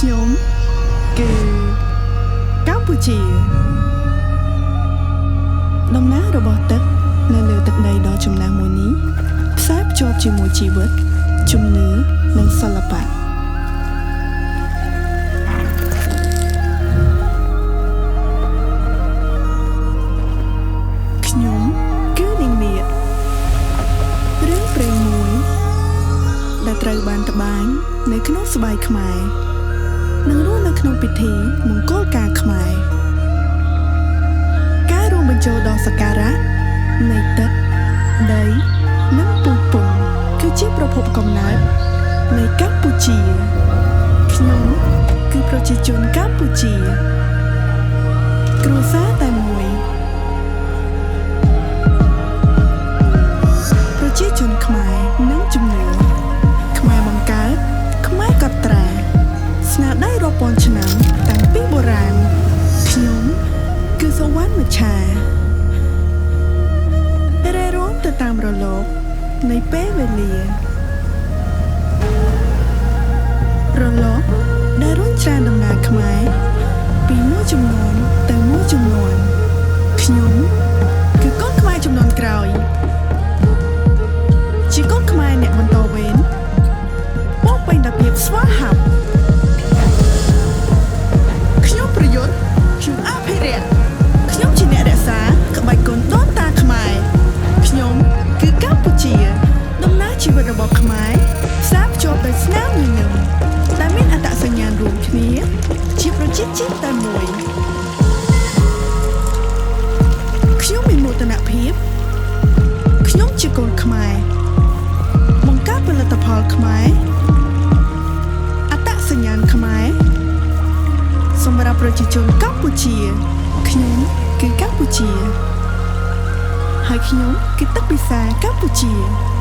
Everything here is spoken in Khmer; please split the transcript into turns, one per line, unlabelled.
ខ្ញុំគឺកម្ពុជាដំណើររបស់ទឹកនៅលើទឹកដីដ៏ចំណាស់មួយនេះផ្សារភ្ជាប់ជាមួយជីវិតជំនឿនិងសិល្បៈខ្ញុំគឺនាងនាគរឿងព្រេងមួយដែលត្រូវបានត្បាញនៅក្នុងស្បែកខ្មែរនិងរស់នៅក្នុងពិធីមង្គលការខ្មែរការរួមបញ្ចូលដ៏សក្ការៈនៃទឹកដីនិងពូជពងគឺជាប្រភពកំណើតនៃកម្ពុជាខ្ញុំគឺប្រជាជនកម្ពុជាគ្រួសារតែមួយប្រជាជនខ្មែរនិងជំនឿខ្មែរបង្កើតខ្មែរកត់ត្រាស្នាដៃរាប់ពាន់ឆ្នាំតាំងពីបុរាណខ្ញុំគឺសុវណ្ណមច្ឆារែរំទៅតាមរលកនៃពេលវេលារលកដែលរុញច្រានដំណើរខ្មែរពីមួយចំនួនទៅមួយចំនួនខ្ញុំគឺកូនខ្មែរចំនួនក្រោយជាកូនខ្មែរអ្នកបន្តវេនពោពេញដោយភាពស្វាហាប់ខ្ញុំប្រយុទ្ធខ្ញុំអភិរក្សខ្ញុំជាអ្នករក្សាក្បាច់គុណដូនតាខ្មែរខ្ញុំគឺកម្ពុជាដំណើរជីវិតរបស់ខ្មែរផ្សារភ្ជាប់ដោយស្នាមញញឹមដែលមានអត្តសញ្ញាណរួមគ្នាជាប្រជាជាតិតែមួយខ្ញុំមានមោទនភាពខ្ញុំជាកូនខ្មែរបង្កើតផលិតផលខ្មែរអត្តសញ្ញាណខ្មែរសម្រាប់ប្រជាជនកម្ពុជាខ្ញុំគឺកម្ពុជាហើយខ្ញុំគឺទឹកពិសាកម្ពុជា។